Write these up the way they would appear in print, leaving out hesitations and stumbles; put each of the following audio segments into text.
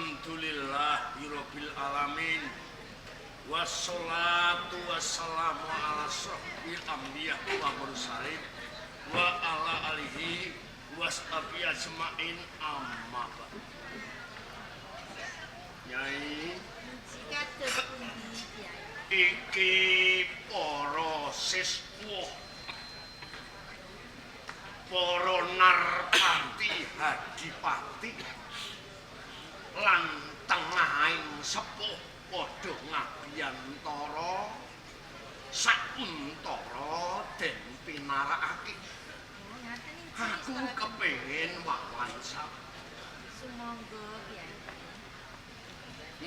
Alhamdulillahirabbil alamin. Wassalatu wassalamu ala asyrafil anbiya wa mursalin wa ala alihi washabihi ajmain, amma ba'd. Nyai, Kados pundi, Kyai? Iki para siswa, para narpati hadipati lan tengahing sepuh padha ngabiyantara sauntara den pinarakake. Oh, ngaten inggih. Aku kepengin wawanca. Sumangga, Kyai.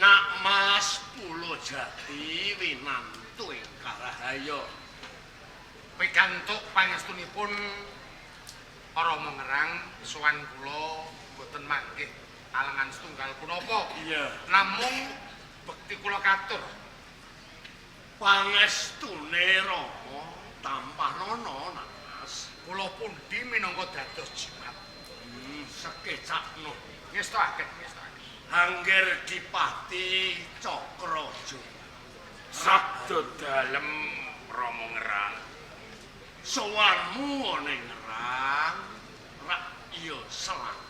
Nak Mas Pulo Jati winantu ing Karahaya. Pikantuk pangestunipun Rama Ngerang, sowan kula boten manggih alengan setunggal punapa. Namung bekti kula katur. Pangestune Rama tampanana, Nak Mas. Kula pundi minangka dados jimat. Sekecakno. Ngestokaken, ngestokaken. Hangger Dipati Cakraja. Sabda dalem, Rama Ngerang. Sowanmu ana ing Ngerang rak ya selamat.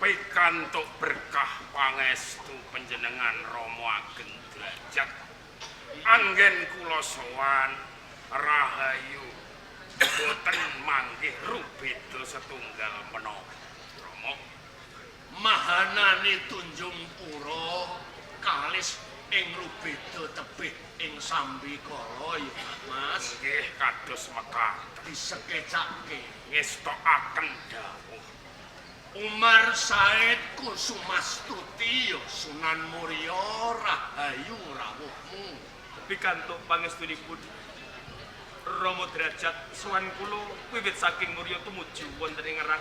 Pikantuk berkah pangestu panjenengan Rama Ageng Derajat. Anggen kula sowan rahayu boten manggih rubeda setunggal menapa, Rama. Mahanane Tunjung Pura kalis ing rubeda tebih ing sambikala ya, Mas. Nggih, kados mekaten. Disekecake. Ngestokaken dawuh. Umar Said Kusumastuti ya Sunan Muria, rahayu rawuhmu. Pikantuk pangestunipun Rama Derajat, sowan kula wiwit saking Murya tumuju wonten ing Ngerang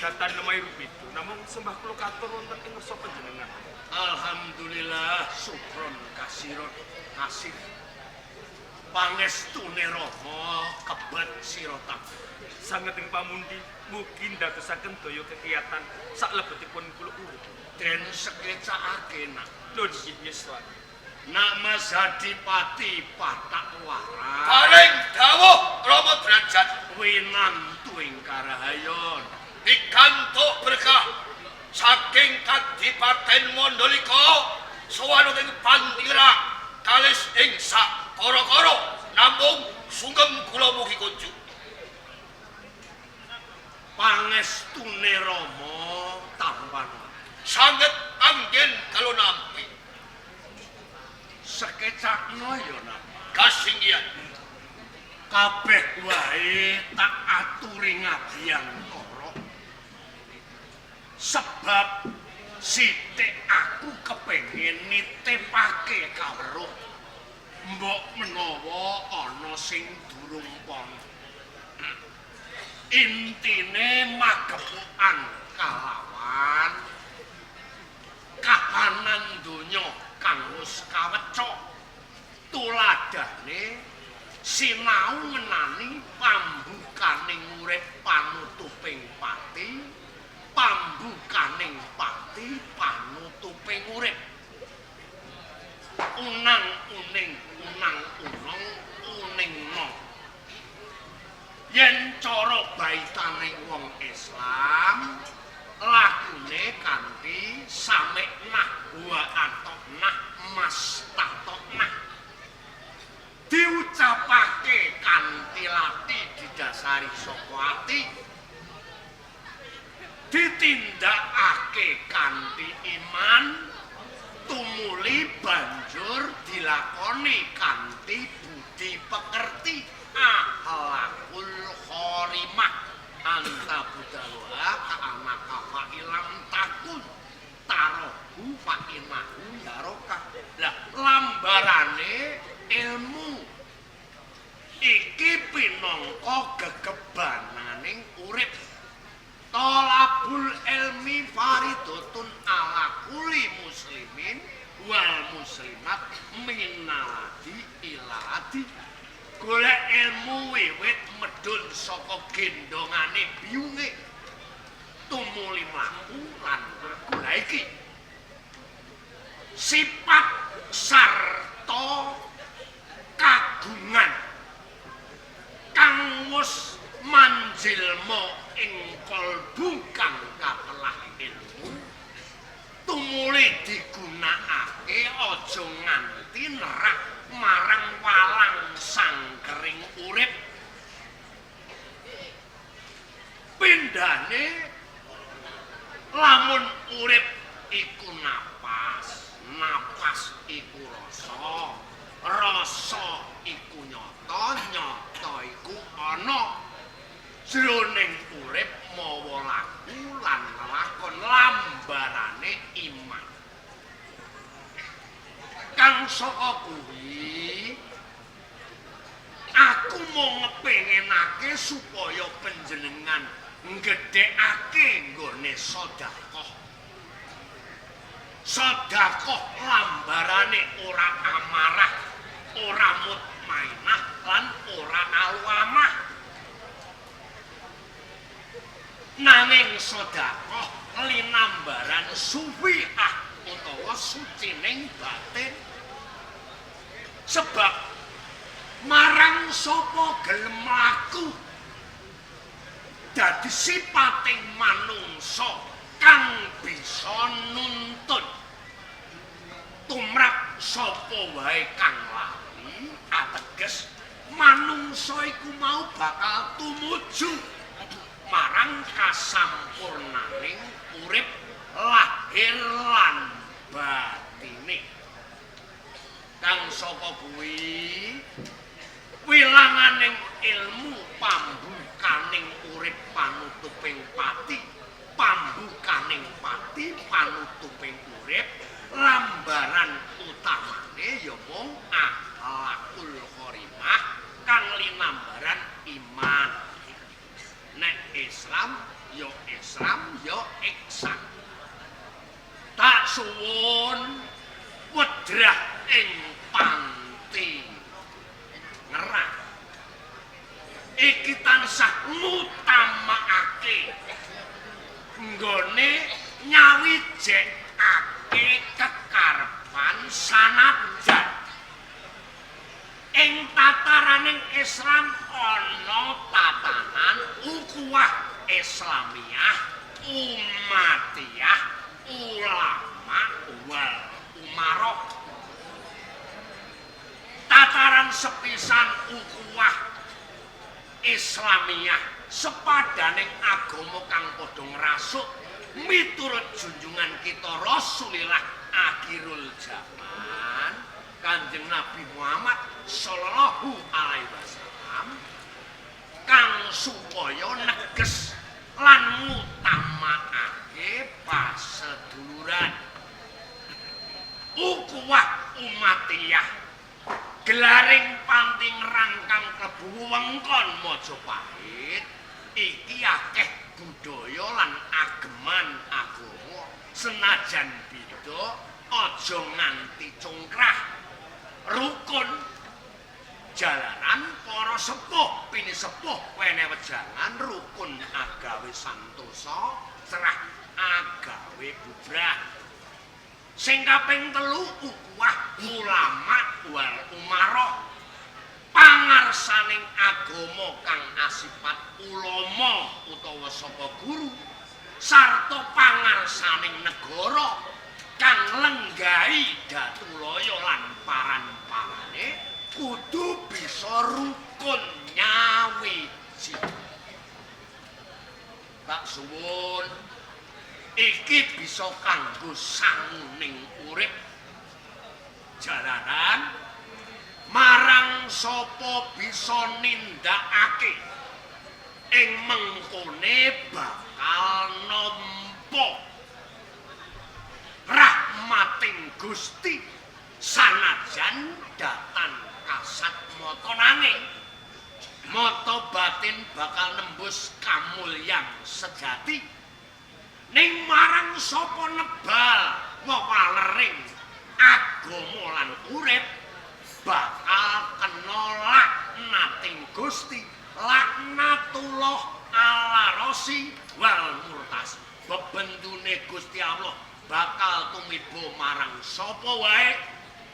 datan nemahi rubeda, namung sembah kula katur wonten ing ngarsa panjenengan. Alhamdulillah, syukron kasiron kasih. Pangestune Rama kebet sira kabeh. Sanget ing pamundi, mugi ndadosaken daya kekiyatan saklebetipun kula urip. Den sekecakake, Nak. Lho, nggih, ngestokaken. Nak Mas Adipati Patak Waras. Paring dawuh, Rama Derajat. Winantu ing Karahayon. Pikantuk berkah saking Kadipaten Mandalika, sowan ing Pandira kalis ing sak kara-kara, namung sungkem kula mugi kunjuk. Pangestune Rama tampan. Sanget anggen kalau nampi. Sekecakno ya, Nak. Kasinggihan. Kabeh wae tak aturi ngabiyantara. Sebab sithik aku kepengin nitipake kawruh. Mbok menawa ana sing durung pana. Intine magepokan kalawan kahanan donya kang wis kaweca. Tuladhane sinau ngenani pambukaning urip panutuping pati, pambukaning pati panutuping urip. Unang uning unang unong uning no. Yen cara baitane wong Islam lakune kanthi sameknah wa atoknah mastatoknah, diucapake kanthi lati didasari saka ati, ditindakake kanthi iman, tumuli banjur dilakoni kanthi budi pekerti, akhlakul khorimah. Anta budalwa ka'anaka fa'ilam takun tarohu fa'inahu yaroka. Lah, lambarane ilmu iki pinangka gegebananing urip. Tolabul ilmi faridotun ala kulli muslimin wal muslimat minaladi iladi. Golek ilmu wiwit medhun saka gendongane biyunge tumuli mlaku lan golek iki. Sifat sarta kagungan kang wis manjilma ing kalbu kang katelah ilmu tumuli digunakake aja nganti nerak marang walang sangkering urip. Pindhane lamun urip iku napas, napas iku rasa, rasa iku nyata, nyata iku ana. Jroning urip mawa laku lan lelakon lambarane iman. Kang saka kuwi aku mung ngepengenake supaya panjenengan nggedhekake nggone sedekah. Sedekah lambarane ora amarah, ora mutmainah lan ora alwamah. Nanging sedekah linambaran suwiah utawa sucining batin. Sebab marang sapa gelem laku dadi sipating manungsa kang bisa nuntun tumrap sapa wae kang lali, ateges manungsa iku mau bakal tumuju marang kasampurnaning urip lahir lan batine. Kang saka kuwi wilanganing ilmu pambukaning urip panutuping pati, pambukaning pati panutuping urip, lambaran utamane ya mung akhlakul karimah kang linambaran iman. Nek Islam ya Islam ya ihsan. Tak suwun wedrah ing panti ngerah iki tansah ngutamakake nggone nyawijekake kekarepan sanajan ing tataraning Islam ana tatanan ukhuwah Islamiyah, umatiyah, ulama wal umarok. Tataran sepisan ukhuwah Islamiyah sepadaning agama kang padha ngrasuk miturut junjungan kita Rasulillah akhirul zaman Kanjeng Nabi Muhammad sallallahu alaihi wasallam kang supaya neges lan ngutamakake paseduluran. Ukhuwah umatiyah gelaring panting rangkang klebu wewengkon Majapahit iki akeh budaya lan ageman agama senajan beda aja nganti congkrah rukun jalaran para sepuh pinisepuh wene wejangan rukun agawe santosa cerah agawe bubrah. Sing kaping telu ukhuwah ulama wal umarah pangarsaning agama kang asipat ulama utawa saka guru sarta pangarsaning negara kang lenggahi datulaya lan paran-parane kudu bisa rukun nyawiji. Tak suwun iki bisa kanggo sanguning urip jalaran marang sapa bisa nindakake ing mengkone bakal nampa rahmating Gusti sanajan datan kasat mata, nanging mata batin bakal nembus kamulyan sejati. Ning marang sapa nebal wewalering agama lan urip bakal kena laknating Gusti, laknatullah ala rasi wal murtas. Bebendune Gusti Allah bakal tumiba marang sapa wae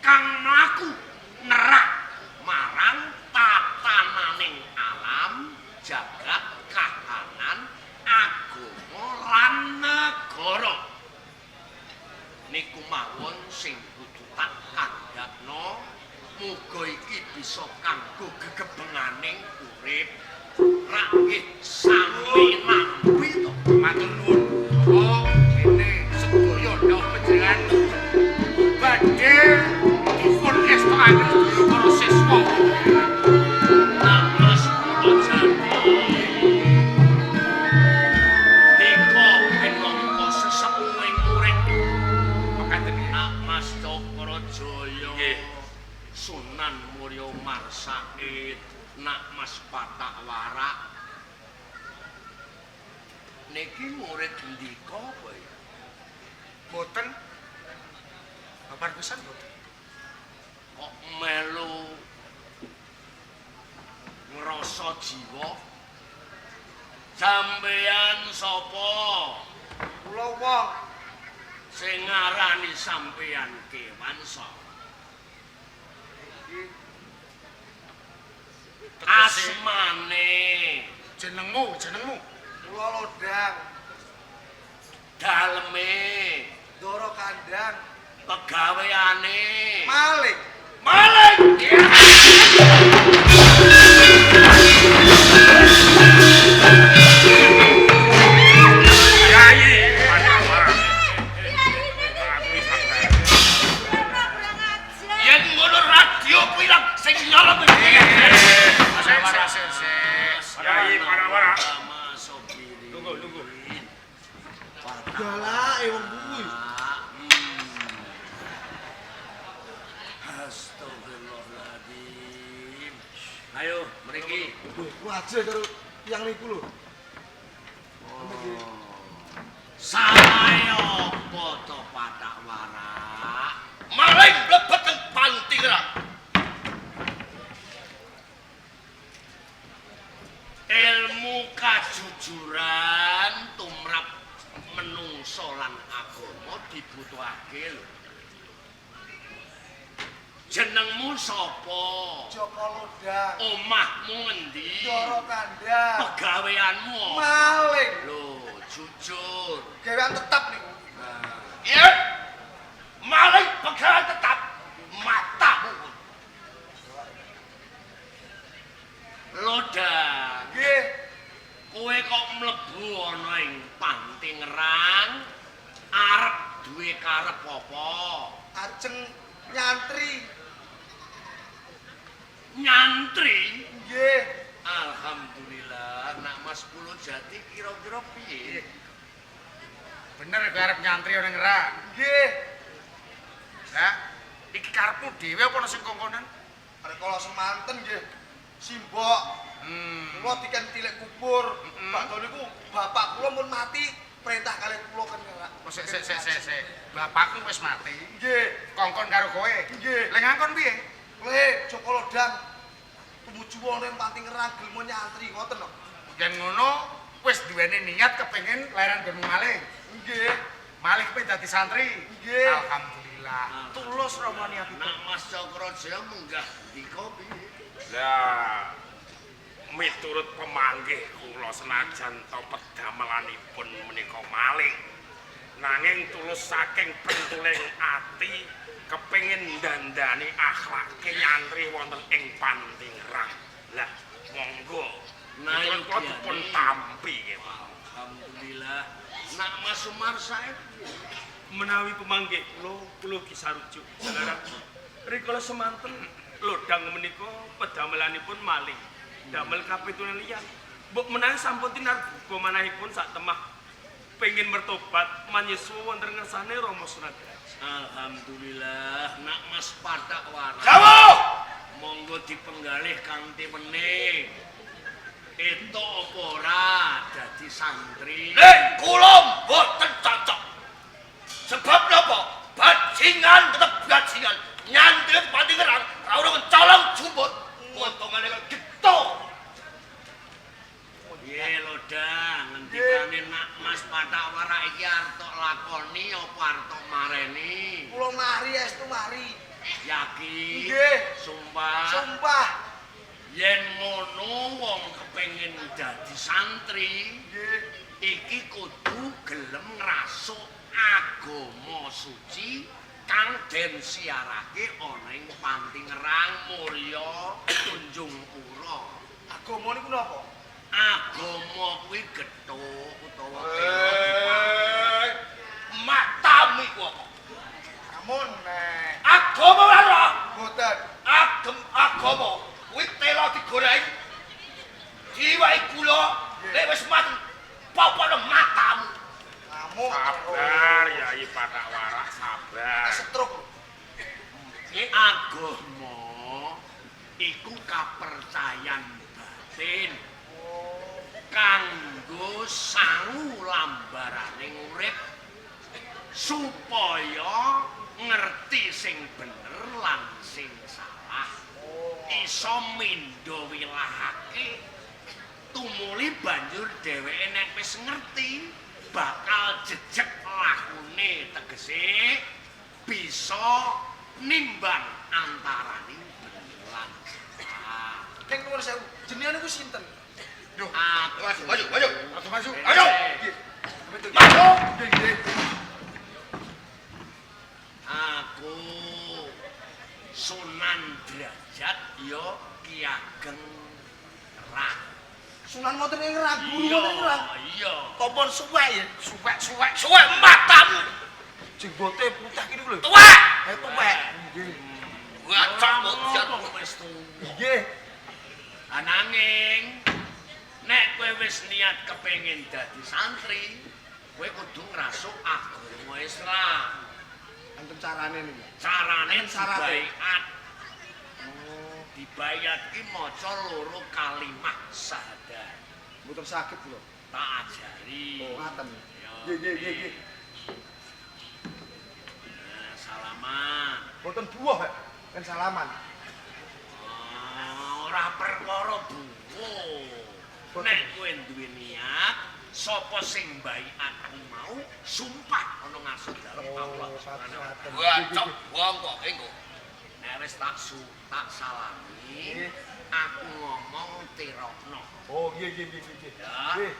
kang mlaku nerak marang tatananing alam jagat kahanan agama lan negara. Niku mawon sing kudu tak kandhakno, muga iki bisa kanggo gegebenganing urip. Rak nggih sami nampi to. Matur nuwun. Oh, kene sedaya dawuh panjenengan badhe dipun estokaken sedaya para siswa. Nak Mas kula jati. Dika pinangka sesepuhing murid. Mekaten nggih. Nak Mas Cakrajaya. Nggih. Sunan Muria Marsaid, Nak Mas Patak Warak. Niki murid ndika apa ya? Boten. Babar pisan boten. Kok melu ngrasa jiwa? Sampeyan sapa? Kula wong Sing ngarani sampeyan kewan sapa? Tegese Asmane, jenengmu, jenengmu. kula lodang, daleme, ndoro kandang, pegaweane. maling. Maling! Yai, Patak Warak. Kiai niki Aku wis sabar. ora kurang ajar. Yen ngono radio kuwi lang sing nyolong iki. Sik, sik, sik, sik. Yai Patak Warak. Lungguh, lungguh. Galake wong kuwi. Astagfirullahaladzim. Ayo, mriki. Lho, waje karo tiyang niku lho. Sae apa to Patak Warak? Maling mlebet teng panti ra. Ilmu kajujuran tumrap menungso lan agama dibutuhake lho. Jenengmu sapa? Joko Lodang, Omahmu ngendi? ndoro kandang, Pegaweanmu apa? maling. Lho, jujur. Gawean tetap niku. Yen maling pegawean tetap matamu. Lodang, Nggih, kowe kok mlebu ana ing panti ngerang arep duwe karep apa? ajeng nyantri. Nyantri? Nggih, Alhamdulillah, nak Mas Pulo Jati kira-kira piye? Bener kowe arep nyantri ana ngerak. nggih. Lah, iki karepmu dhewe apa ana sing kongkonan? Arek kala semanten nggih. Simbok, kula diken tilik kubur. Bakdo niku bapak kula mun mati perintah kalih kula ken ngerak. Oh, sik, sik, sik, sik, sik. Bapakmu wis mati, Nggih, kongkon karo kowe. Nggih. Lah ngangkon piye? Le Joko Lodang tumuju ana ing panti ngerang gelem nyantri ngoten lho. Yen ngono wis duweni niat kepengin leren nggonmu malih. Nggih, Malih kepengin dadi santri. Nggih. Alhamdulillah. Tulus Rama niatipun. Nak Mas Cakrajaya munggah ndika piye? Lah miturut pemanggih kula senajan to pedamelanipun menika maling. Nanging tulus saking pentuling ati kepengin dandani akhlake nyantri wonten ing panti ngerang. Lah monggo Nah, miturut kula dipun tampi nggih, Pak. Alhamdulillah. Nak Mas Umar Said piye? Menawi pemanggih kula, kula ugi sarujuk. Jalaran rikala semanten lodang menika pedamelanipun maling. Damel kapitunan liyan. Mbok menawi sampun tinarbuka manahipun sak temah pengin mertobat manyeswa wonten ngersane Rama Sunan Derajat. Alhamdulillah, nak Mas Patak Warak. Dawuh! Monggo dipenggalih kanthi wening. Entuk apa ora dadi santri? Nek kula mboten cocok. Sebab napa? Bajingan tetep bajingan. Nyantri pati ngerang, ra ono colong jumput. Potongane kok getho. Yen Piye lho, Dang, ngendikane nak Mas Pathak Warak iki arep tok lakoni apa arep tok mareni? Kula mari estu mari. Yakin? Nggih. Sumpah. Sumpah. Yen ngono wong kepengin dadi santri, Nggih. iki kudu gelem ngrasuk agama suci kang den siarake ana ing Panti Ngerang Mulya Tunjung Pura. Agama niku napa? Agama kuwi gethuk utawa tela dipangan. Matamu iku apa? Amun nek Agama ora ora. boten. Agem agama kuwi tela digoreng. Diwai gula, nek wis mati popono matamu. Ngamuk. Sabar Yai Pathak Warak, sabar. Stroke. Agama iku kapercayan batin kanggo sangu lambaraning urip supaya ngerti sing bener lan sing salah, iso mindha wilahake tumuli banjur dheweke nek wis ngerti bakal jejeg lakune, tegese bisa nimbang antaraning bener lan salah. Ning nuwun sewu, jenengan niku sinten? Aku Maju, maju. Maju, maju. Ayo. Nggih. Maju. Nggih, nggih. Aku Sunan Drajat ya Ki Ageng Rang. Sunan wonten ing Rang, guru wonten ing Rang. Iya. Kompon suwek ya. Suwek, suwek. Suwek matamu. Jenggote putih iki niku lho. Tuwek. Eh tuwek. Nggih. Bacok bocor. Wis tuwa. Nggih. Ananging nek kowe wis niat kepengin dadi santri, kowe kudu ngrasuk agama Islam. Enten carane niku. Carane Syarate. dibaiat. Dibaiat ki maca loro kalimah syahadat. Mboten saged kula. Tak ajari. Oh, ngaten. Ya. Nggih, nggih, nggih, nggih. Nah, salaman. Mboten buah, Pak. Kan salaman. Ah, ora perkara buwo. Nek kowe duwe niat, sapa sing baiat mau sumpah ana ngarsa dalem Allah Subhanahu wa taala. Bacok wong kok engko. Nek wis tak salami, aku ngomong tirokno. Oh, nggih, nggih, nggih, nggih. Ya. Nggih.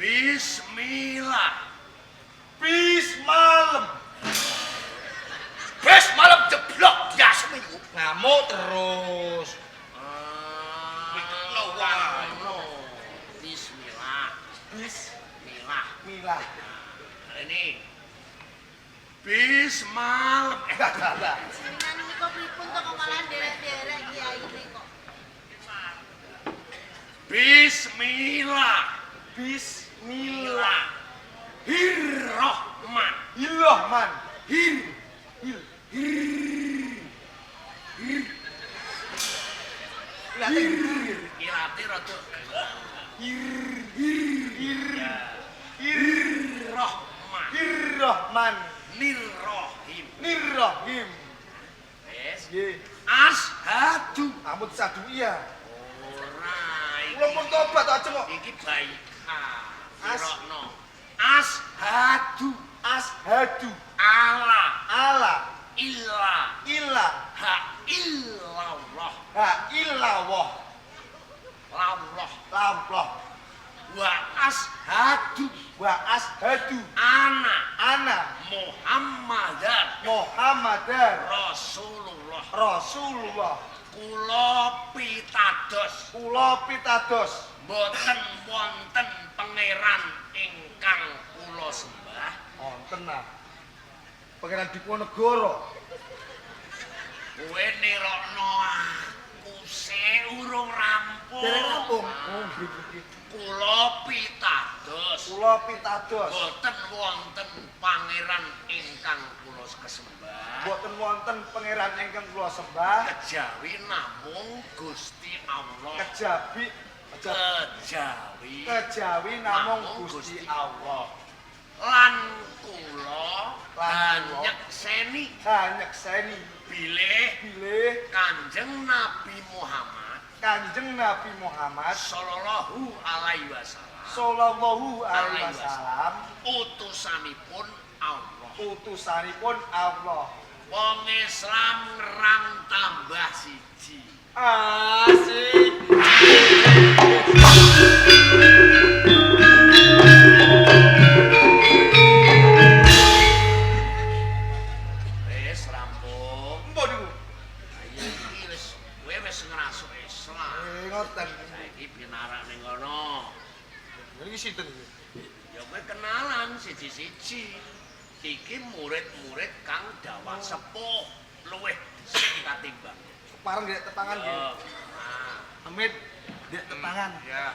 Bismillah. Bis malam. Wis malam jeblok diasem iku. Ngamuk terus. Ah, ora ngono. Bismillah. Bismillah. Bismillah. Nah, ini bis malam. Jenengan niku pripun to kok malah nderek-nderek kiai kok. Bismillah. Bismillah. Hirrohman. Hillohman. Hir. Hil. Hir. Hir. Ilate rada Hir. Hir. Hirrohman. Hirrohman. Nirrohim. Nirrohim. Wes. Nggih. Ashadu. Ampun sadu iya. Ora iki. Kula pun tobat aja kok. Iki baik. As. Ashadu. Ashadu. Ala. Ala. Illa. Illa. Ha illallah. Ha illallah. Lallah. Lallah. Wa ashadu. Wa ashadu. Ana. Ana. Muhammadan. Muhammadan. Rasulullah. Rasulullah. Kula pitados. Kula pitados. Mboten wonten pangeran ingkang kula sembah. Wonten ah. Pangeran Diponegoro. Kowe nirokno aku se urung rampung. Dereng rampung. Oh, nggih nggih. Kula pitados. Kula pitados. Mboten wonten pangeran ingkang kula kesembah. Mboten wonten pangeran ingkang kula sembah. Kejawi namung Gusti Allah. Kejabi Kejawi. Kejawi namung Gusti Allah. Lan kula Lan kula nyekseni nyekseni bilih bilih Kanjeng Nabi Muhammad. Kanjeng Nabi Muhammad sallallahu alaihi wasallam sallallahu alaihi wasallam utusanipun Allah. Utusanipun Allah. Wong Islam ngerang tambah siji. Asik. Wis rampung. Mbok niku. Ayo iki wis kowe wis ngrasuk Islam. Ngoten. Saiki pinarak ning kono. Niki sinten iki? Ya kowe kenalan siji-siji. Iki murid-murid kang dawah sepuh luwih dhisik katimbang. Pareng ndek tepangan nggih. Yo. Nah, Amit ndek tepangan. Ya.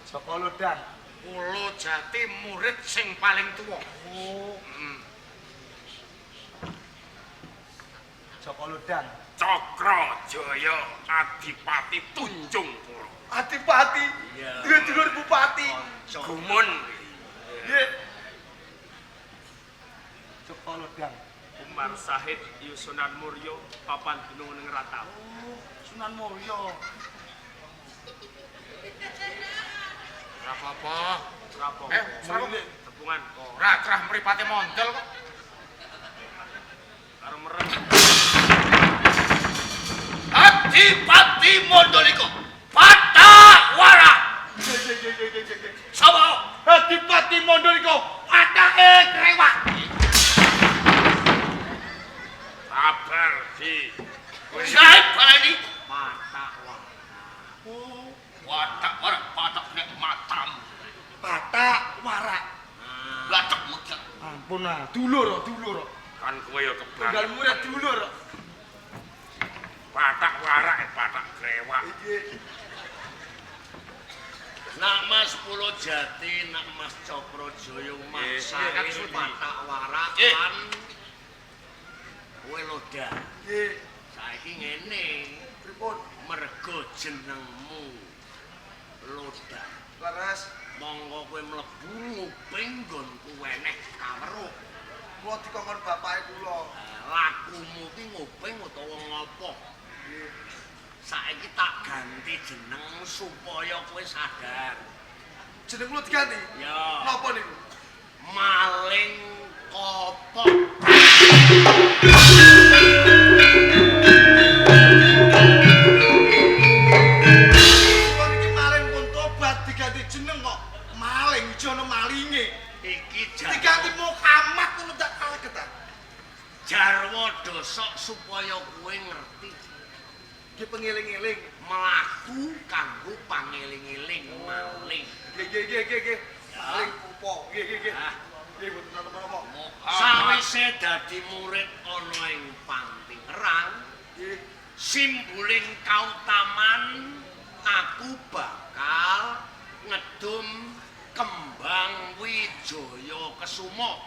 Joko Lodang. Pulo Jati murid sing paling tuwa. Oh, Heeh. Joko Lodang. Cakra Jaya Adipati Tunjungpura. Adipati. Iya. Dulur-dulur bupati. Kanca. Gumun Nggih. Joko Lodang. Umar Sahid Yusunan Muryo papan dunung ning Rataw. Oh, Sunan Muria. Ora apa-apa. Rapo. Sapa? Tepungan Ora crah mripate mondol kok. karo merem. Adipati Mondoliko Patawara. Nggih, nggih, nggih, nggih, nggih, nggih. Sapa? Adipati Mondoliko patake krewak. Sabar di. Saib baleni. Patak wae. Oh, watak warak patak nek matamu. Patak warak. Lacek mejak. Ampun ah, dulur dulur. Kan kowe ya Tunggal kebanget. murid dulur. Patak warak patak krewak. Iki Nak Mas Pulo Jati, nak Mas Cokro Jaya, Mas Nggih, Sahid, Patak Warak Nggih. lan kowe Lodang. nggih, Saiki ngene, pripun? mergo jenengmu Lodang. Leres, Monggo kowe mlebu nguping nggonku weneh kaweruh. kula dikongkon bapake kula. Lakumu ki nguping utawa ngopo? Nggih. Saiki tak ganti jeneng supaya kowe sadar. Jeneng kula diganti. Ya. Napa niku? Maling kopok. Kula niki maling pun tobat diganti jeneng kok maling jono malinge. Iki Diganti Muhammad ngono tak kaget ta. Jarwo dosok supaya kowe ngerti Nggih pengeling-eling. mlaku kanggo pangeling-eling maling. Nggih nggih nggih nggih nggih. Maling pupo. Nggih nggih nggih. Ah. Nggih mboten napa-napa. Sawise dadi murid ana ing Panti Ngerang, Nggih. simbuling kautaman aku bakal ngedum kembang Wijaya Kesuma.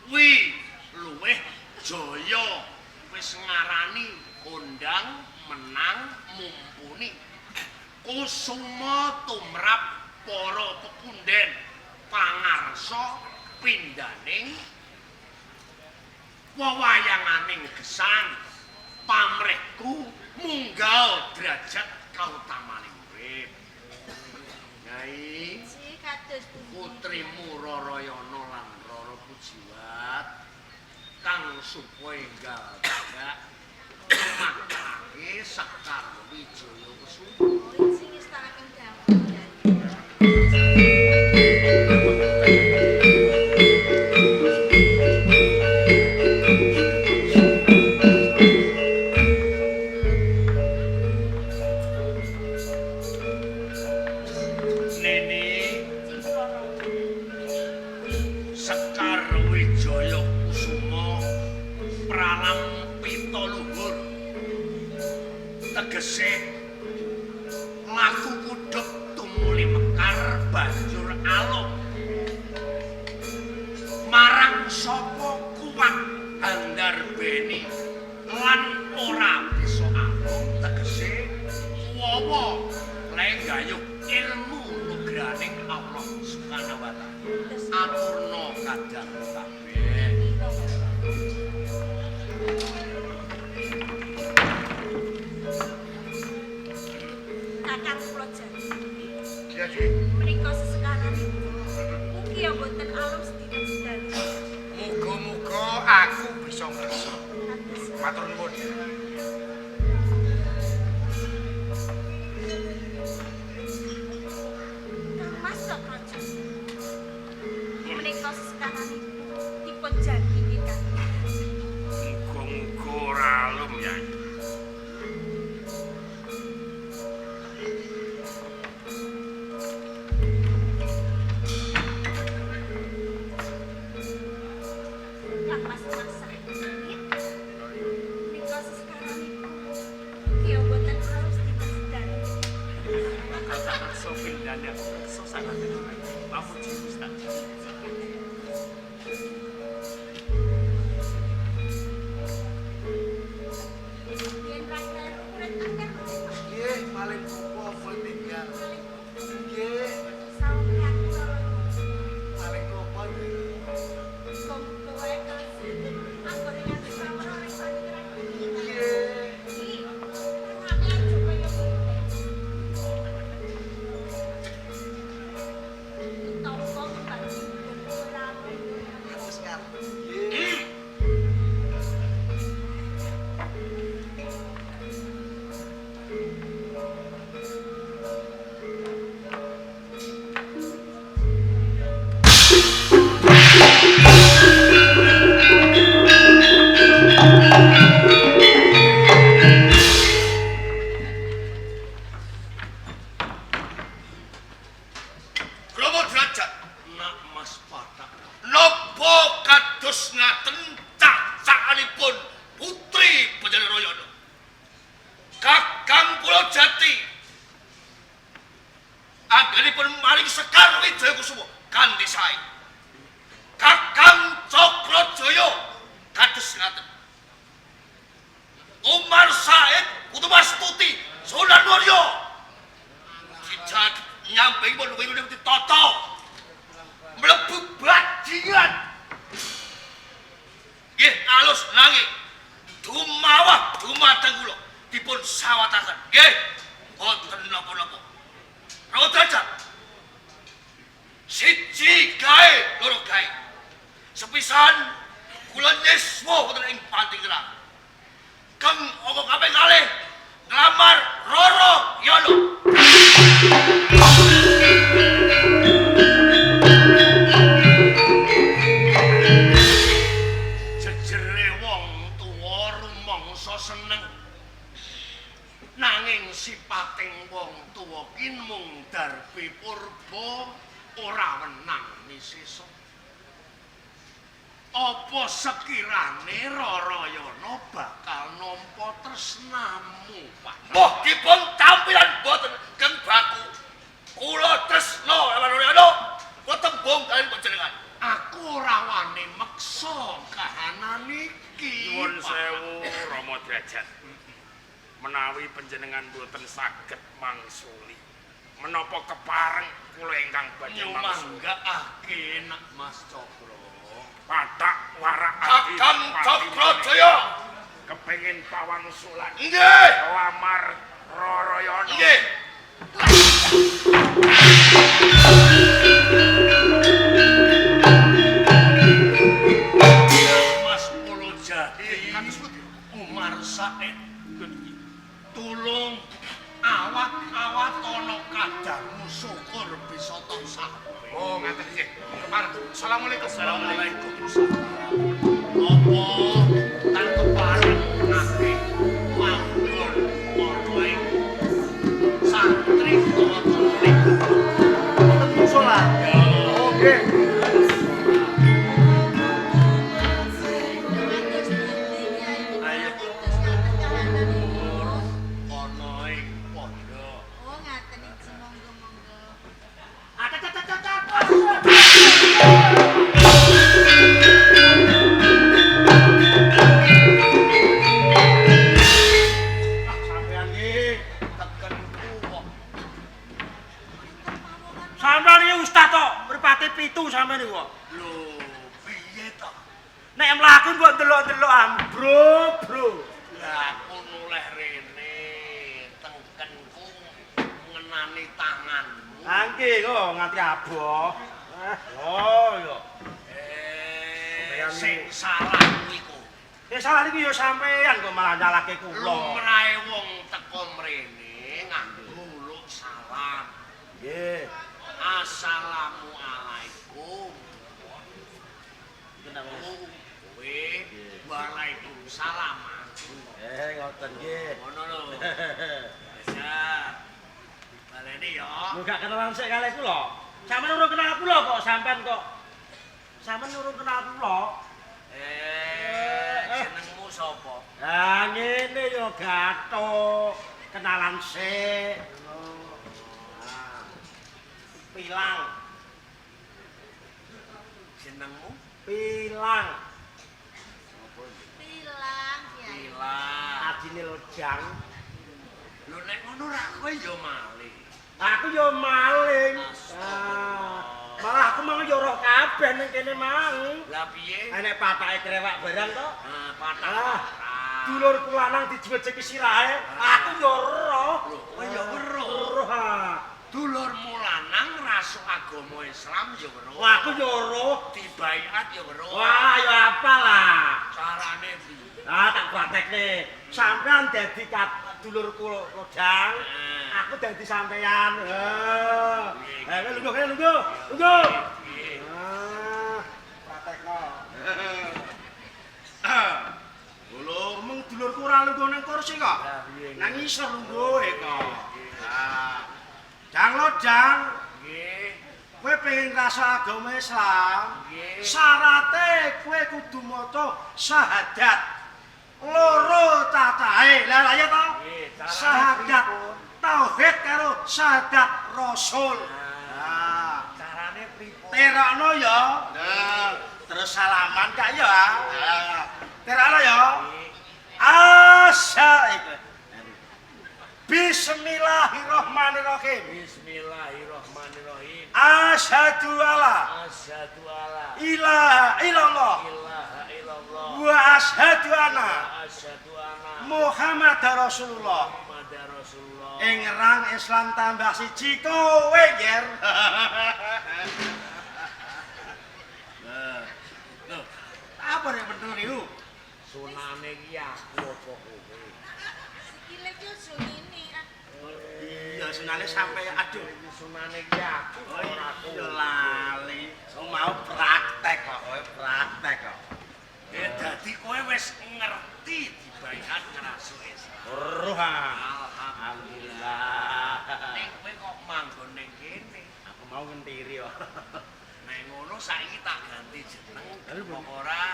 Wi luweh jaya wis ngarani kondang menang mumpuni. Kusuma tumrap para pepunden pangarsa pindhaning wewayanganing gesang pamrihku munggal derajat kautamaning urip. Nyai, Si kados pundi? putrimu Rarayana lan Rara Pujiwat kang supa enggal tindak makake Sekar Wijaya Kusuma. Oh, sing ngestakaken dawuh. Nini Sekar Wijaya Kusuma pralam pita luhur tegese laku kudhep tumuli mekar banjur alum marang sapa kuwat handarbeni lan ora bisa alum tegese wawa lenggayuh ilmu nugraning Allah Subhanahu wa taala. Aturna kadang kabeh. Matur nuwun. Kang Mas Cakraja. Menika sekaranipun dipun jagi nggih Kang. Muga-muga ora alum ya. Kang Mas Mas Said. Menika sekaranipun nggih mboten alus dipun. Reksa pindhane reksa sangat. Pamuji Ustaz. Yen ra kleru murid akeh mboten. Nggih, paling buku apa tinggal. Nggih, Sampun aku loro. paling kopo nggih. Muga-muga wae anggone nganti sawara ora iso nyerah. Nggih. Iki rungane aja kaya ngene. Ditampa kembali ora. Wis ngarep. Nggih. Romo Derajat, Nak Mas Patak. napa kados ngaten cacakanipun putri Panjenengan? Kakang kula Jati anggenipun maring Sekar Wijaya Kusuma kanthi sae. Kakang Cakrajaya kados ngaten. Umar Said Kutumastuti Sunan Warya dijak nyampingipun wingi ditata mlebu bajingan. Nggih alus nanging dumawah dumateng kula dipun sawataken. Nggih boten napa-napa. Romo Derajat. Siji gawe loro gawe. Sepisan kula nyiswa wonten ing panti terang. Keng angka kaping kalih nglamar Roro Yono. Jejere wong tuwa rumangsa seneng. Nanging sipating wong tuwa ki mung darbi purba ora wenang misesa. Apa sekirane Rarayana bakal nampa tresnamu, Pak? Moh dipun tampilan boten keng baku. Kula tresna lawan Roro, kula tembung kaliyan panjenengan. Aku ora wani meksa kahanan iki. Nyuwun Pak. sewu Rama Derajat. Menawi panjenengan boten saged mangsuli, menapa kepareng kula ingkang badhe mangsuli? Nyumanggakake nak Mas Cakra. Patak warak ati Kakang Cakrajaya. Kepengin pawangsulan Nggih. lamar Rarayana. Nggih. Mas Pulojati. Kados pundi? Umar Said tulung awak-awak ana kadarmu syukur bisa tok sampe. Oh, ngaten nggih. Kepareng. Assalamualaikum. Waalaikumsalam. Apa tan kepareng ngake manggon ana ing santri utawa tulik. Wonten musala. Oh, nggih. Ayo. Kados ngaten kahanan iki. Ana ing pondok. Oh ngaten iki monggo-monggo. Ah, sampean iki tekenku kok. Enten pawongan. Sampeyan iki ustaz tok, mripate pitu sampeyan niku kok. Lho, piye to? Nek mlaku mbok delok-delok ambro, bro. Lah aku noleh rene tengkenku ngenani tanganmu. Angke kok nganti aboh. Ah, oh yo. Sing salah kuwi kowe. Sing salah niku ya sampean kok malah nyalahke kula. Lumrahe wong teko mrene nganggo uluk salam. Nggih. Assalamualaikum. Kowe waalaikumsalam. Ngoten nggih. Ngono lho. Ya. Baleni ya. Lho gak kenalan sik kalih kula. Sampeyan urung kenal kula kok sampean kok. Sampeyan urung kenal kula. Jenengmu sapa? Lah ngene ya gathuk. Kenalan sik. Ah. Pilang, Jenengmu? pilang. Pilang Kiai. Pilang. Ajine lojang. Lho nek ngono ra kowe ya malih. Aku ya maling. Ah, malah aku mau ya roh kabeh ning kene mau. Lah piye? Enek patake krewak barang to. Ah, patak. Ah. Dulurku lanang dijuwejeki sirahe, aku ya roh. Lho, kowe ya weruh. Roh. ah. Dulurmu lanang rasuk agama Islam ya weruh. Wah, aku ya roh. Dibaiat ya weruh. Wah, ya apalah. Carane piye? Ah, tak praktekne. Sampean dadi dulurku lojang, aku dadi sampean. Heeh. Eh, lungguh kene lungguh. Lungguh. Piye? Ah, praktekno. Lho, mung dulurku ora lungguh nang kursi kok. Lah piye? Nang isor lungguhe kok. Ah. Jang lojang, Nggih. kowe pengen rasa agama Islam, Nggih. syarate kowe kudu maca syahadat. Loro cacahe. Lah lah ya to? Nggih, carane Syahadat pripun? tauhid karo syahadat rasul. Nah, Carane pripun? terokno ya. Nah, terus salaman kak ya. Nah, terokno ya. Asya iku. Bismillahirrahmanirrahim. Bismillahirrahmanirrahim. Asyhadu alla Asyhadu alla ilaha illallah ilaha illallah wa asyhadu anna wa asyhadu anna Muhammadar Rasulullah. Muhammadar Rasulullah. Ing rang Islam tambah siji kowe, Ger. Lho, apa nek mentu niku? Sunane iki aku apa kowe? Sikile ki aja ngene. ah. Iya, sunane sampe aduh. Sunane iki aku Oh ora kowe. iya lali. Oh, mau praktek kok, kowe praktek kok. Dadi kowe wis ngerti dibaiat ngrasuk Islam. Weruh ah. Alhamdulillah. Alhamdulillah. Ning kowe kok manggon ning kene. Aku mau ngentiri kok. Nek ngono saiki tak ganti jeneng Tapi apa ora?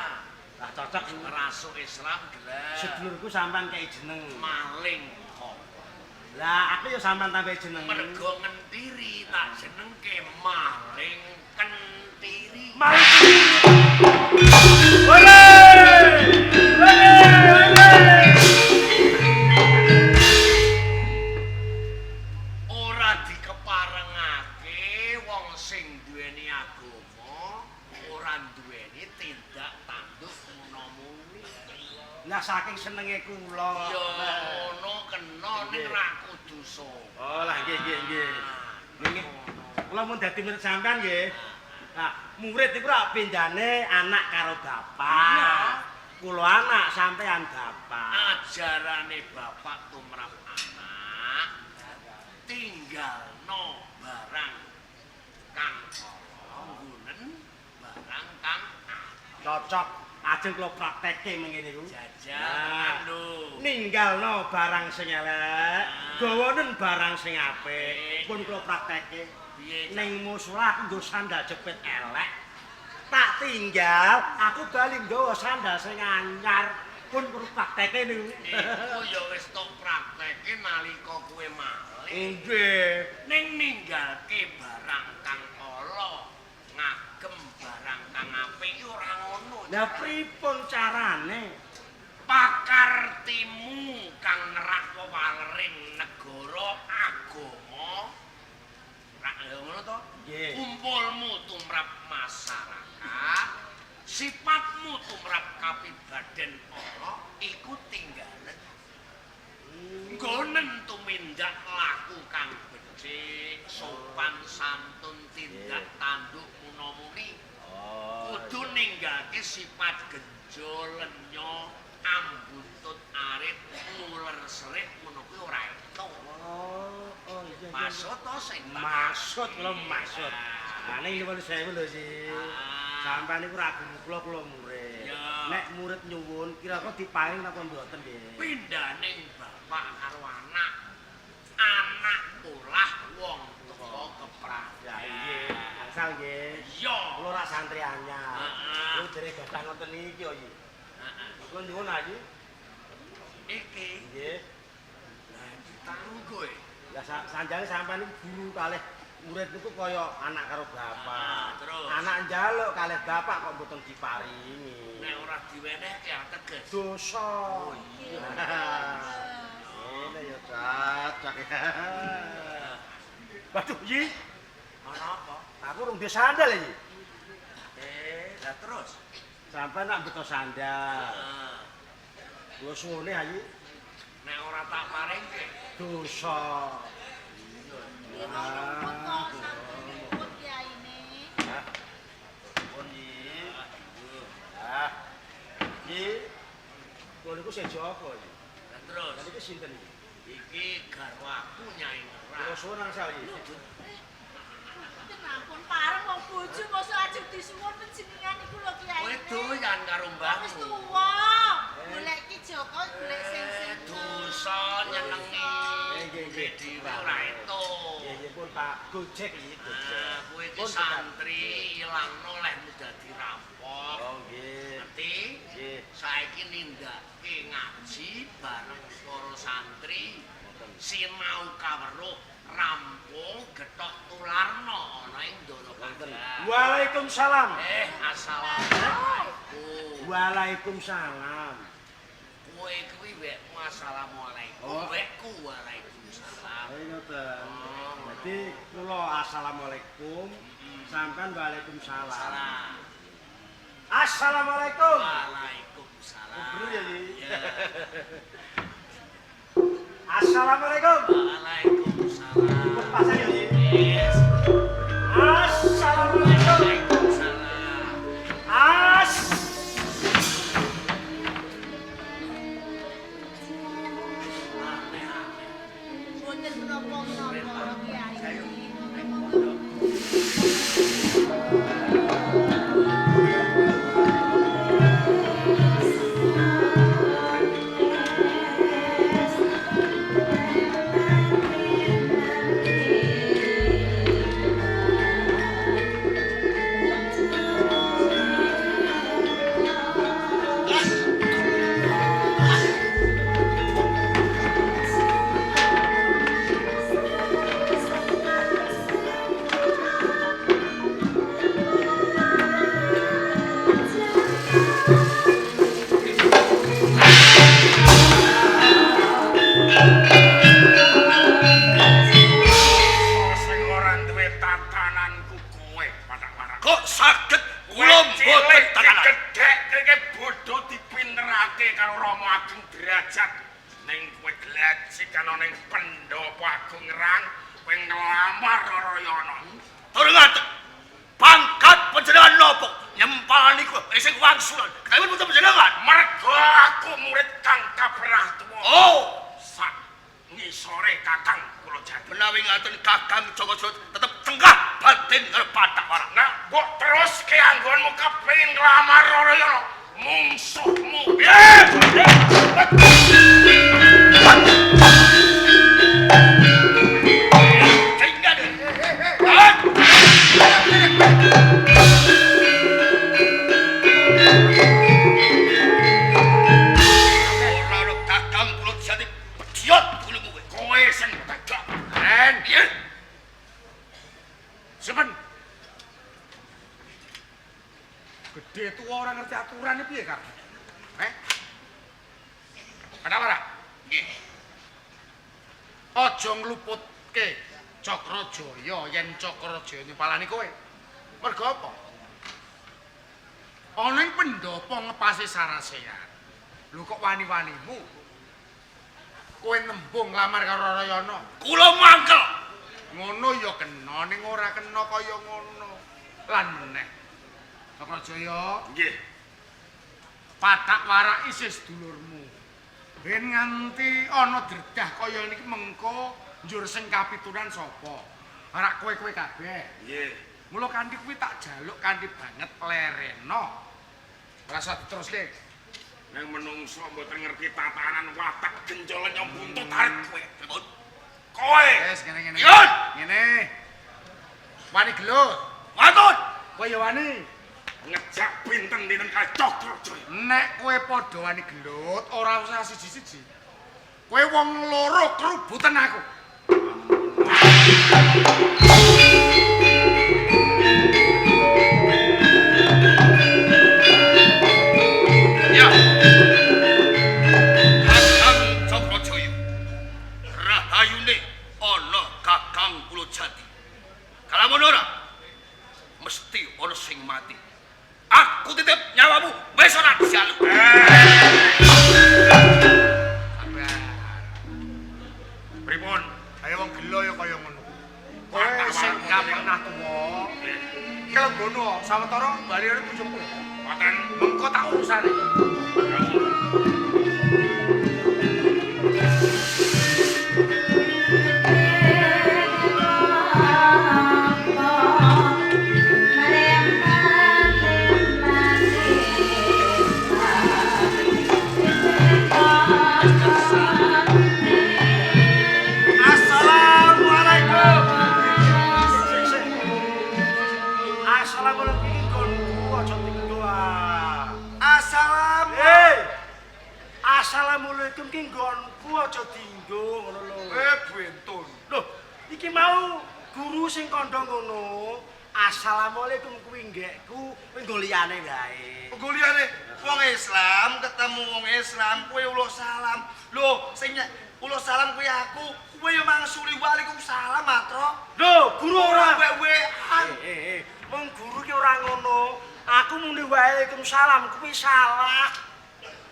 Lah cocok Ngrasuk Islam gelem. sedulurku sampean kei jeneng. Maling kok. Lah aku ya sampean tambah jeneng. Mergo ngentiri tak jenengke maling kentiri. Maling kentiri. Oleh! Oleh! Oleh! Ora dikeparengake wong sing duweni agama ora duweni tindak tanduk muna-muni. Lah saking senenge kula. Ya ngono kena ning ra kudu sowan. Oh lah nggih nggih nggih. Nggih. Kula mun dadi murid sampean nggih. Nah, murid iku rak pindane anak karo bapak. Kula anak sampean bapak. Ajarane bapak tumrap anak tinggalno barang kang ala nggunen barang kang apik. Cocok. Ajeng kula praktekke mengene niku. Jajal Nah. lho. Ninggalno barang sing elek, gawanen barang sing apik. Pun kula praktekke. Piye? Ning musala aku nggo sandal jepit elek. Tak tinggal, aku bali nggawa sandal sing anyar. Pun kula praktekke niku. Iku ya wis tok praktekke nalika kowe malih. Nggih. Ning ninggalke barang kang ala, ngagem barang kang apik iki ora ngono. Lah pripun carane? Pakartimu kang nerak wewalering negara agama. Rak ya ngono to? Nggih. Kumpulmu tumrap masyarakat, sifatmu tumrap kapibaden para iku tinggalen. Nggonen tumindak laku kang becik, sopan santun, tindak tanduk muna-muni. Oh. Kudu ninggalke sifat genjo, lenyo, sing tak Maksud kula maksud. Lah ning nyuwun sewu lho sih. Sampeyan niku ra guru kula, kula murid. Nek murid nyuwun kira-kira diparing napa mboten nggih? Pindhaning bapak karo anak. Anak olah wong tuwa keprajan. Ya nggih, angsal nggih. Iya. Kula ora santri anyar. Heeh. Kula dereng gadah ngoten niki kok iki. Heeh. Kula nyuwun ayi. Iki Nggih. lah ditanggo e. Lah sanjane sampean niku guru kalih murid niku kaya anak karo bapak. Terus? Anak njaluk kalih bapak kok mboten diparingi. Nek ora diwenehke ateges. Dosa. Oh iya. Ngene ya cacak. Waduh, yi, Ana apa? aku urung duwe sandal iki. Lah terus. Sampeyan nak beto sandal. Heeh. Kula suwune ayi Nek ora tak paringke. dosa. Nggih wong rumput kok sampun rumput kiyaine. Hah? Pun yi. Ah. Yi. Kula niku sejo apa iki? Lah terus. Lah niki sinten iki? Iki garwaku Nyai Kula Ngerang. suwun angsal iki. Mboten ampun pareng wong bojo mosok ajeng disuwun panjenengan niku lho kiyaine. Kowe doyan karo Wis mbahmu. tuwa. Golek Ki Joko golek sing-sing. Dosa nyenengi. Nggih, nggih. Dhewe ora entuk. Nggih, nggih pun Pak Gojek iki Gojek. Ah, kowe iki Pun, santri ilangno lehmu dadi rampok. Oh nggih. Ngerti? Nggih. Saiki nindakake ngaji bareng para santri. Sinau kaweruh rampung gethok tularno ana ing Ndara Wonten. Kandang. Waalaikumsalam. Assalamualaikum. Waalaikumsalam. Kowe kuwi wekmu assalamualaikum, Oh. wekku waalaikumsalam. Ayo ngoten. Oh. Dadi kula assalamualaikum, sampean waalaikumsalam. Salam. Assalamualaikum. Waalaikumsalam. Bener ya, Yi? Ya. Assalamualaikum. Waalaikumsalam. Pun pasang ya, Yi. Yes. Assalamualaikum. Waalaikumsalam. As. Aneh-aneh. Mboten menapa-menapa kiai. Ayo. Sing ora duwe tatananku kowe patak-patak. Kok saged kula mboten tatanan? Gedhek iki bodho dipinterake karo Rama Agung Derajat. Ning kowe glajik ana ning pendopo Agung Ngerang, kowe nglamar Rarayana. Turun ngaten. Pangkat panjenengan napa? Nyempalani kula sing wangsulan. Kawin mboten panjenengan. Mergo aku murid kang kaprah tuwa. Oh, Sak ngisore Kakang kula jati. menawi ngaten Kakang Joko Sud tetep cengkah batin karo patak warak. Nah, mbok teruske anggonmu kepengin nglamar Rarayana, mungsuhmu. Tinggal. Ora ono Kakang kula jati pediot gulumu kowe. Kowe sing tegak. Ren, Piye? Sepen. Gedhe tuwa ora ngerti aturane piye, Kak? Eh? Ada ora? Nggih. Aja ngluputke Cakrajaya yen Cakrajaya nyepalani kowe. Mergo apa? Ana ing pendopo ngepasi sarasehan. Lho kok wani-wanimu? Kowe nembung nglamar karo Rarayana. Kula mangkel. Ngono ya kena ning ora kena kaya ngono. Lan meneh. Cakrajaya, Nggih. patak warak isih sedulurmu. Ben nganti ana dredah kaya niki mengko njur sing kapitunan sapa? Ora kowe-kowe kabeh. Nggih. Mula kanthi kuwi tak jaluk kanthi banget lereno. Ora usah diteruske. Nang menungso mboten ngerti tatanan watak genjolan nyong buntut arep kowe. Pripun? Kowe. Wis ngene-ngene. Yun! Ngene. Wani gelut. Wantun. Kowe ya wani. Ngejak pinten dinten kali Cakrajaya. Nek kowe padha wani gelut, ora usah siji-siji. Kowe wong loro kerubutan aku. Ya. Kakang Cakrajaya. Rahayune ana Kakang Pulojati. Kalamun ora mesti ana sing mati. Aku titip nyawamu wis ora dijaluk. Sabar. Pripun? Ayo wong gelo ya kaya ngono. Kowe sing gak pernah tuwa, kelenggono sawetara bali 70. Mboten. Mengko tak urusane. Assalamualaikum. Sik, sik. Assalamualaikum iki nggonku aja tinggo ah. Assalam. Hei. Assalamualaikum ki nggonku aja dinggo ngono lho. Bentun. Loh, iki mau guru sing kandha ngono. Assalamualaikum kuwi nggekku, kuwi nggo liyane wae. Nggo liyane wong Islam ketemu wong Islam kowe uluk salam. Lho, sing uluk salam kuwi aku, kowe yo mangsuli waalaikumsalam matro. Lho, guru ora. Wewean. Wong guru ki ora ngono. Aku muni waalaikumsalam kuwi salah.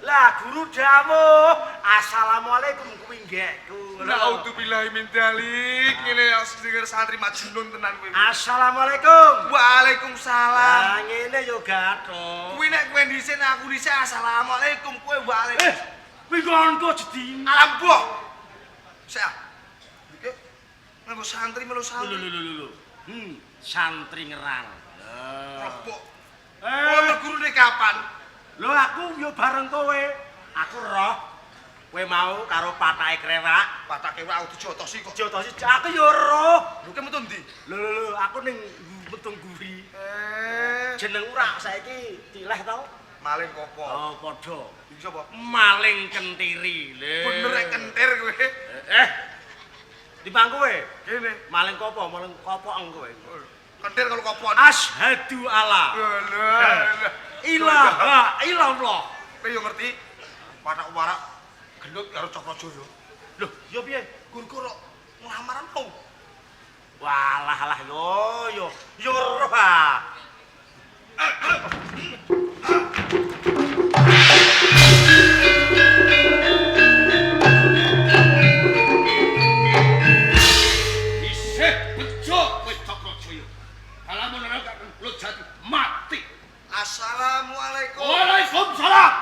Lah guru dawuh assalamualaikum kuwi nggekku. Naudzubillahi min dzalik. Ngene ya denger santri majnun tenan kowe. Assalamualaikum. Waalaikumsalam. Lah ngene yo gathuk. Kuwi nek kowe dhisik nek aku dhisik assalamualaikum kowe waalaikum. Kuwi nggonku aja di. Alam boh. Sik ah. Iki nganggo santri melu santri. Lho lho lho lho. Santri ngerang. Robok. Kowe gurune kapan? Lho aku yo bareng kowe. Aku roh. Kowe mau karo patake krewak. Patake ora aku dijotosi kok. Jotosi aku yo roh. Lho ki metu ndi? Lho lho lho, aku ning metu nguri. Jeneng ora saiki tileh tau? Maling kopo? Oh, padha. Iki sapa? Maling kentiri. Lho. Bener rek kentir kowe. Di pangku kowe. Kene. Maling kopo, maling kopok kowe. Kentir kalau kopon. Asyhadu alla Lho. ilaha illallah. Kowe yo ngerti warak-warak gelut karo Cakrajaya. Lho, yo piye? Guru-guru nglamaran mau. Walah alah yo yo yo roh ah. Isih bejo kowe Cakrajaya. Kalamun ora Kakang Pulojati mati. Assalamualaikum. Waalaikumsalam.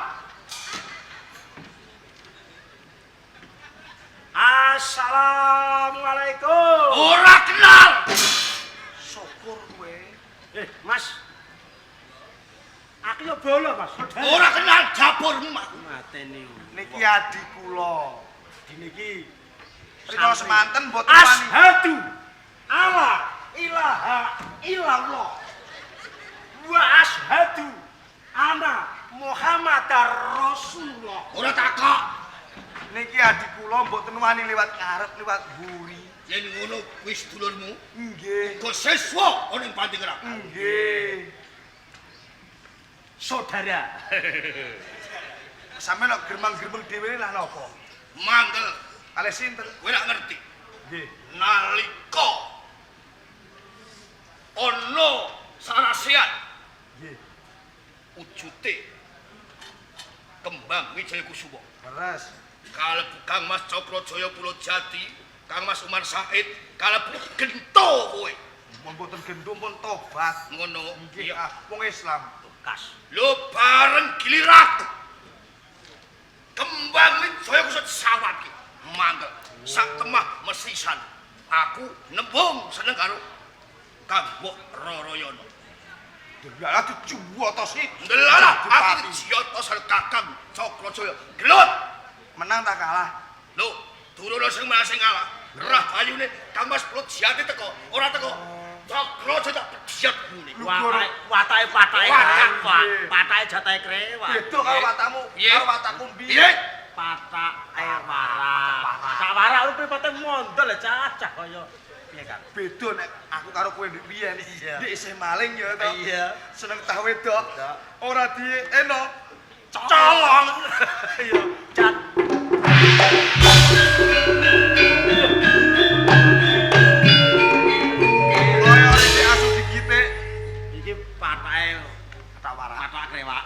Assalamualaikum. Ora kenal. Syukur kowe. Mas. Aku yo bolo, Mas. Saudara. Ora kenal dapurmu aku. Mateni. Niki adi kula. Dene iki Rikala semanten mboten wani. Asyhadu alla ilaha illallah wa asyhadu anna Muhammadar Rasulullah. Ora takok. Niki adi kula mboten wani liwat ngarep liwat mburi. Yen ngono kuwi sedulurmu, Nggih. uga siswa ana ing Panti Ngerang. Nggih. Saudara. Sampe nek germang-germeng dhewe lah napa? Mangkel, Kalih sinten? kowe ora ngerti. Nggih. Nalika ana sarasean Nggih. ujute Kembang Wijaya Kusuma. Leres. Kalebu Kang Mas Cakrajaya Pulojati, Kang Mas Umar Said, kalebu gento kowe. Mun mboten gendho pun tobat. Ngono. Nggih, ah, wong Islam. Bekas. Lho bareng giliranku. Kembang Wijaya Kusuma sawati mangkel sak temah mesisan. Aku nembung seneng karo Kang Mbok Rarayana. Delalah dijuwoto sih. Delalah aku dijotos karo Kakang Cakrajaya. Gelut. Menang tak kalah? Lho, durung sing menang sing kalah. Rahayune Kang Mas Plut Jati teko, ora teko. Cakrajaya tak bejat muni. Watake patake krewak, patake jatahe krewak. Beda karo watamu, karo watakku Piye? mbiyen. Patake warak. Sak warak lu pripate mondol cah-cah kaya piye Kang? Beda nek aku karo kowe ndek biyen. Iya. Ndek isih maling ya to. Iya. Seneng tah wedok. Ora di eno. Colong. Iya. Cat. Kaya ora asu digitik. Iki patake Tak warak. patak krewak.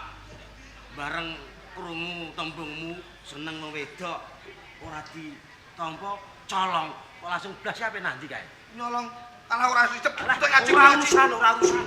Bareng krungu tembungmu seneng wong wedok ora ditampa colong kok langsung blas ape nang ndi kae? Nyolong kalah ora sicep. Ngaji Ora urusan, ora urusan.